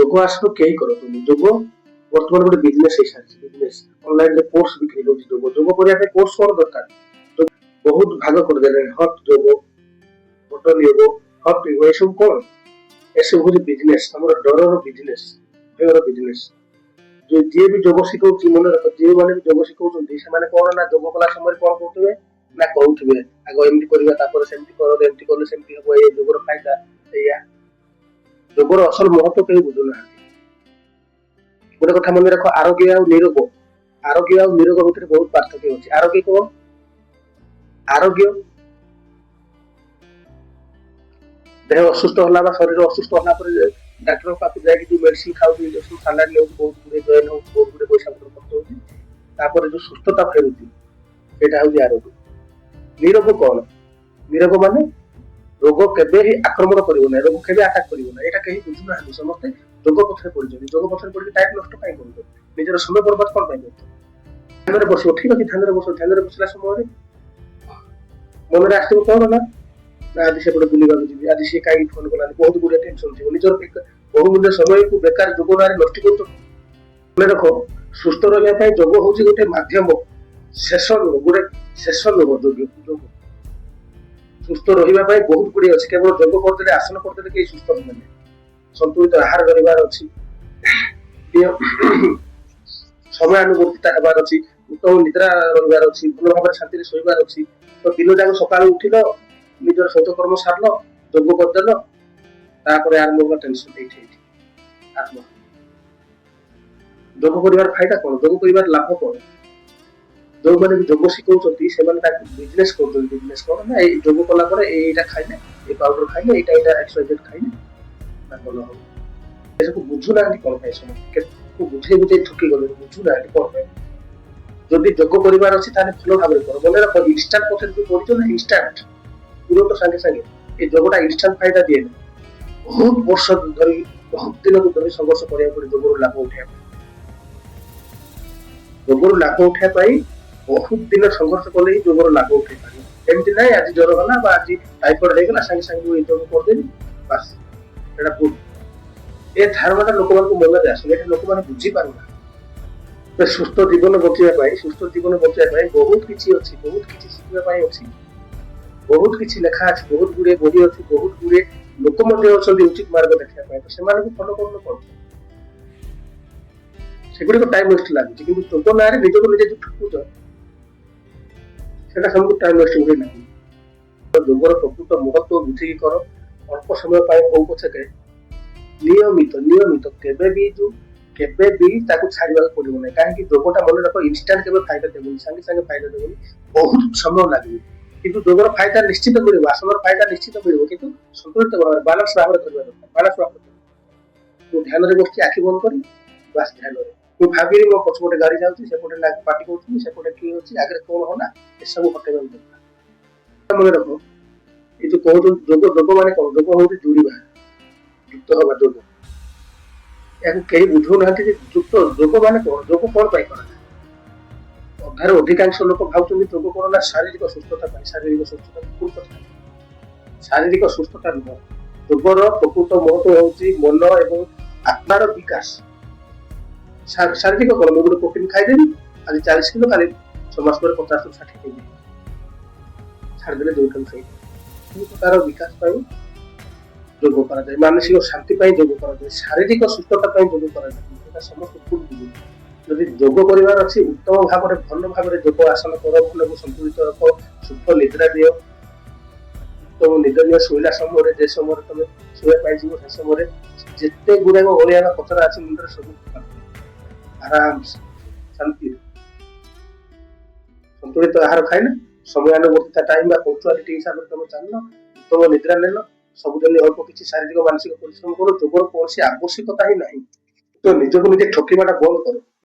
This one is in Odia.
ଯୋଗ ଆସନ କେହି କରନ୍ତୁନି। ଯୋଗ ବର୍ତ୍ତମାନ ଗୋଟେ ବିଜନେସ ହେଇସାରିଛି, ବିଜନେସ। ଅନଲାଇନରେ କୋର୍ସ ବିକ୍ରି ହଉଛି ଯୋଗ। ଯୋଗ କରିବା ପାଇଁ କୋର୍ସ କଣ ଦରକାର? ବହୁତ ଭାଗ କରିଦେଲେଣି, ହଟ ଯୋଗ, ବଟନ ଯୋଗ, ହଟ ଯୋଗ। ଏସବୁ କଣ? ଏସବୁ ହଉଛି ବିଜନେସ, ଆମର ଡରର ବିଜନେସ, ଭୟର ବିଜନେସ। ଯିଏ ବି ଯୋଗ ଶିଖଉଛି, ମନେ ରଖ, ଯେଉଁମାନେ ବି ଯୋଗ ଶିଖଉଛନ୍ତି, ସେମାନେ କଣ ନା ଯୋଗ କଲା ସମୟରେ କଣ କହୁଥିବେ ନା କହୁଥିବେ, ଆଗ ଏମିତି କରିବା, ତାପରେ ସେମିତି କର, ଏମିତି କଲେ ସେମିତି ହବ, ଏ ଯୋଗର ଫାଇଦା ଏଇଆ। ଯୋଗର ଅସଲ ମହତ୍ଵ କେହି ବୁଝୁନାହାନ୍ତି। ଗୋଟେ କଥା ମନେ ରଖ, ଆରୋଗ୍ୟ ଆଉ ନିରୋଗ, ଆରୋଗ୍ୟ ଆଉ ନିରୋଗ ଭିତରେ ବହୁତ ପାର୍ଥକ୍ୟ ଅଛି। ଆରୋଗ୍ୟ କଣ? ଆରୋଗ୍ୟ, ଦେହ ଅସୁସ୍ଥ ହେଲା ବା ଶରୀର ଅସୁସ୍ଥ ହେଲା ପରେ ଡାକ୍ତରଙ୍କ ପାଖକୁ ଯାଇକି ଯୋଉ ମେଡିସିନ ଖାଉଛି, ଇଞ୍ଜେକ୍ସନ, ସାଲାଇନ ନେଉଛି, ବହୁତ ଗୁଡେ ଜଏନ ହଉଛି, ବହୁତ ଗୁଡେ ପଇସା ପତ୍ର ଖର୍ଚ୍ଚ ହଉଛି, ତାପରେ ଯୋଉ ସୁସ୍ଥତା ଫେରୁଛି, ସେଇଟା ହଉଛି ଆରୋଗ୍ୟ। ନିରୋଗ କଣ? ନିରୋଗ ମାନେ ରୋଗ କେବେ ହିଁ ଆକ୍ରମଣ କରିବ ନାହିଁ, ରୋଗ କେବେ ଆଟାକ୍ କରିବ ନାହିଁ। ଏଇଟା କେହି ବୁଝୁନାହାନ୍ତି। ସମସ୍ତେ ଯୋଗ ପଛରେ ପଡିଛନ୍ତି। ଯୋଗ ପଛରେ ପଡିକି ଟାଇମ ନଷ୍ଟ କାହିଁ କରୁଛ? ନିଜର ସମୟ ବର୍ବାଦ କଣ ପାଇଁ କରୁଛ? ଧ୍ୟାନରେ ବସିବ, ଠିକ ଅଛି, ଧ୍ୟାନରେ ବସ। ଧ୍ୟାନରେ ବସିଲା ସମୟରେ ମନରେ ଆସିବ କଣ ନା ନା ଆଜି ସେପଟେ ବୁଲିବାକୁ ଯିବି, ଆଜି ସିଏ କାହିଁକି ଫୋନ କଲାନି, ବହୁତ ଗୁଡିଏ ଟେନସନ ଥିବ। ନିଜର ବହୁମୂଲ୍ୟ ସମୟକୁ ବେକାର ଯୋଗ ନାଁରେ ନଷ୍ଟ କରୁଛ। ମନେ ରଖ, ସୁସ୍ଥ ରହିବା ପାଇଁ ଯୋଗ ହଉଛି ଗୋଟେ ମାଧ୍ୟମ, ଶେଷ ନୁହଁ। ଗୋଟେ ଶେଷ ନୁହଁ ଯୋଗ। ଯୋଗ ସୁସ୍ଥ ରହିବା ପାଇଁ ବହୁତ ଗୁଡିଏ ଅଛି। କେବଳ ଯୋଗ କରିଦେଲେ, ଆସନ କରିଦେଲେ କେହି ସୁସ୍ଥ ହେବେନି। ସନ୍ତୁଳିତ ଆହାର କରିବାର ଅଛି, ସମୟାନୁବର୍ତ୍ତିତା ହେବାର ଅଛି, ଉତ୍ତମ ନିଦ୍ରା ରହିବାର ଅଛି, ଭଲ ଭାବରେ ଶାନ୍ତିରେ ଶୋଇବାର ଅଛି। ତ ଦିନ ଯାକ ସକାଳୁ ଉଠିଲ, ନିଜର ଶୌଚକର୍ମ ସାରିଲ, ଯୋଗ କରିଦେଲ, ତାପରେ ଆରମ୍ଭ ହେଲା ଟେନସନ। ଏଇଠି ଏଇଠି ଆରମ୍ଭ। ଯୋଗ କରିବାର ଫାଇଦା କଣ? ଯୋଗ କରିବାର ଲାଭ କଣ? ଯୋଉମାନେ ବି ଯୋଗ ଶିଖଉଛନ୍ତି, ସେମାନେ ତାକୁ ବିଜନେସ କରୁଛନ୍ତି। ବିଜନେସ କଣ ନା ଏଇ ଯୋଗ କଲା ପରେ ଏଇଟା ଖାଇଲେ, ଏଇ ପାଉଡର ଖାଇଲେ, ଏଇଟା ଏଇଟା ଏକ୍ସୱାଇଜେଡ୍ ଖାଇଲେ ନା ଭଲ ହବ। ଏସବୁ ବୁଝୁନାହାନ୍ତି କଣ ପାଇଁ? ସମସ୍ତେ କେତେ ବୁଝେଇ ବୁଝେଇ ଥକି ଗଲେଣି, ବୁଝୁନାହାନ୍ତି କଣ ପାଇଁ? ଯଦି ଯୋଗ କରିବାର ଅଛି, ତାହେଲେ ଭଲ ଭାବରେ କର। ମନେ ରଖ, ଇନଷ୍ଟାଣ୍ଟ ପଛରେ ଯୋଉ ପଢିଛ ନା, ଇନଷ୍ଟାଣ୍ଟ, ତୁରନ୍ତ, ସାଙ୍ଗେ ସାଙ୍ଗେ, ଏ ଯୋଗଟା ଇନଷ୍ଟାଣ୍ଟ ଫାଇଦା ଦିଏନି। ବହୁତ ବର୍ଷ ଧରି, ବହୁତ ଦିନକୁ ଧରି ସଂଘର୍ଷ କରିବାକୁ ପଡେ ଯୋଗରୁ ଲାଭ ଉଠେଇବା ପାଇଁ। ଯୋଗରୁ ଲାଭ ଉଠେଇବା ପାଇଁ ବହୁତ ଦିନ ସଂଘର୍ଷ କଲେ ହିଁ ଯୋଗର ଲାଭ ଉଠେଇ ପାରିବ। ଏମିତି ନାହିଁ, ଆଜି ଜ୍ୱର ହେଲା ବା ଆଜି ଟାଇଫଏଡ ହେଇଗଲା, ସାଙ୍ଗେ ସାଙ୍ଗେ ମୁଁ ଏଇ ଯୋଗ କରିଦେବି, ବାସ୍। ଏଇଟା ଭୁଲ। ଏ ଧାରଣାଟା ଲୋକମାନଙ୍କୁ ମନରେ ଆସୁନି, ଏଟା ଲୋକମାନେ ବୁଝିପାରୁନାହାନ୍ତି। ତ ସୁସ୍ଥ ଜୀବନ ବଞ୍ଚିବା ପାଇଁ, ସୁସ୍ଥ ଜୀବନ ବଞ୍ଚିବା ପାଇଁ ବହୁତ କିଛି ଅଛି, ବହୁତ କିଛି ଶିଖିବା ପାଇଁ ଅଛି, ବହୁତ କିଛି ଲେଖା ଅଛି, ବହୁତ ଗୁଡିଏ ବହି ଅଛି, ବହୁତ ଗୁଡିଏ ଲୋକ ମଧ୍ୟ ଅଛନ୍ତି ଉଚିତ ମାର୍ଗ ଦେଖିବା ପାଇଁ। ତ ସେମାନଙ୍କୁ ଫଲୋ କରୁନ କଣ? ସେଗୁଡିକ ଟାଇମ ୱେଷ୍ଟ ଲାଗୁଛି। କିନ୍ତୁ ଯୋଗ ନାଁରେ ନିଜକୁ ନିଜେ ଯୋଉ ଠକୁଛ, ସେଟା ସବୁ ଟାଇମ ୱେଷ୍ଟ ଭଳି ଲାଗୁଛି। ଯୋଗର ପ୍ରକୃତ ମହତ୍ଵ ବୁଝିକି କର। ଅଳ୍ପ ସମୟ ପାଇଁ ହଉ ପଛକେ, ନିୟମିତ, ନିୟମିତ। କେବେ ବି ଯୋଉ କେବେ ବି ତାକୁ ଛାଡିବାକୁ ପଡିବ ନାହିଁ। କାହିଁକି? ଯୋଗଟା, ମନେ ରଖ, ଇନଷ୍ଟାଣ୍ଟ କେବେ ଫାଇଦା ଦେବନି, ସାଙ୍ଗେ ସାଙ୍ଗେ ଫାଇଦା ଦେବନି, ବହୁତ ସମୟ ଲାଗିବ। କିନ୍ତୁ ଯୋଗର ଫାଇଦା ନିଶ୍ଚିତ ମିଳିବ, ଆସନର ଫାଇଦା ନିଶ୍ଚିତ ମିଳିବ, କିନ୍ତୁ ସନ୍ତୁଳିତ ଭାବରେ, ବାଲାନ୍ସ ଭାବରେ କରିବା ଦରକାର, ବାଲାନ୍ସ ଭାବରେ। ମୁଁ ଧ୍ୟାନରେ ବସିଛି, ଆଖି ବନ୍ଦ କରି, ବାସ୍ ଧ୍ୟାନରେ। ମୁଁ ଭାବିଲି ମୋ ପଛପଟେ ଗାଡି ଯାଉଛି, ସେପଟେ ପାଟି କରୁଛନ୍ତି, ସେପଟେ କିଏ ଅଛି, ଆଗରେ କଣ ହେଲା, ଏସବୁ ହଟେଇବାକୁ ଦରକାର। ମନେ ରଖ, ଏଇ ଯୋଉ କହୁଛନ୍ତି ଯୋଗ, ଯୋଗ ମାନେ କଣ? ଯୋଗ ହଉଛି ଯୋଡ଼ିବା, ଯୁକ୍ତ ହବା ଯୋଗ। ଏହାକୁ କେହି ବୁଝଉନାହାନ୍ତି ଯେ ଯୁକ୍ତ ଯୋଗ ମାନେ କଣ, ଯୋଗ କଣ ପାଇଁ କରାଯାଏ। ଅଧାରୁ ଅଧିକାଂଶ ଲୋକ ଭାବୁଛନ୍ତି ଯୋଗ କଣ ନା ଶାରୀରିକ ସୁସ୍ଥତା ପାଇଁ। ଶାରୀରିକ ସୁସ୍ଥତା ଭୁଲ କଥା, ଶାରୀରିକ ସୁସ୍ଥତା ନୁହଁ। ଯୋଗର ପ୍ରକୃତ ମହତ୍ଵ ହଉଛି ମନ ଏବଂ ଆତ୍ମାର ବିକାଶ। ଶାରୀରିକ କଣ? ମୁଁ ଗୋଟେ ପ୍ରୋଟିନ ଖାଇଦେବି, ଆଜି 40 କିଲୋ, କାଲି 6 ମାସ ପରେ 50ରୁ 60 କେଜି, ଛାଡ଼ିଦେଲେ ଯୋଉଟାକୁ ସେଇଟା। ତାର ବିକାଶ ପାଇଁ ଯୋଗ କରାଯାଏ, ମାନସିକ ଶାନ୍ତି ପାଇଁ ଯୋଗ କରାଯାଏ, ଶାରୀରିକ ସୁସ୍ଥତା ପାଇଁ ଯୋଗ କରାଯାଏ। ଏଟା ସମସ୍ତେ ଭୁଲ ବୁଝୁଛନ୍ତି। ଯଦି ଯୋଗ କରିବାର ଅଛି, ଉତ୍ତମ ଭାବରେ, ଭଲ ଭାବରେ ଯୋଗ ଆସନ କର, ମନକୁ ସନ୍ତୁଳିତ ରଖ, ସୁଖ ନିଦ୍ରା ଦିଅ, ଉତ୍ତମ ନିଦ ନିଅ। ଶୋଇଲା ସମୟରେ, ଯେ ସମୟରେ ତମେ ଶୋଇବା ପାଇଁ ଯିବ, ସେ ସମୟରେ ଯେତେ ଗୁଡାକ ଅଳିଆ ବା କଚରା ଅଛି ମୁଣ୍ଡରେ, ସବୁ ଆରାମ ଶାନ୍ତି। ସନ୍ତୁଳିତ ଆହାର ଖାଇଲେ, ସମୟାନୁବର୍ତ୍ତିତା, ଟାଇମ ବା ପଙ୍କ୍ଚୁଆଲିଟି ହିସାବରେ ତମେ ଚାଲିଲ, ଉତ୍ତମ ନିଦ୍ରା ନେଲ, ସବୁଦିନ ଅଳ୍ପ କିଛି ଶାରୀରିକ ମାନସିକ ପରିଶ୍ରମ କର, ଯୋଗର କୌଣସି ଆବଶ୍ୟକତା ହିଁ ନାହିଁ। ତ ନିଜକୁ ନିଜେ ଠକିବାଟା ବନ୍ଦ କର।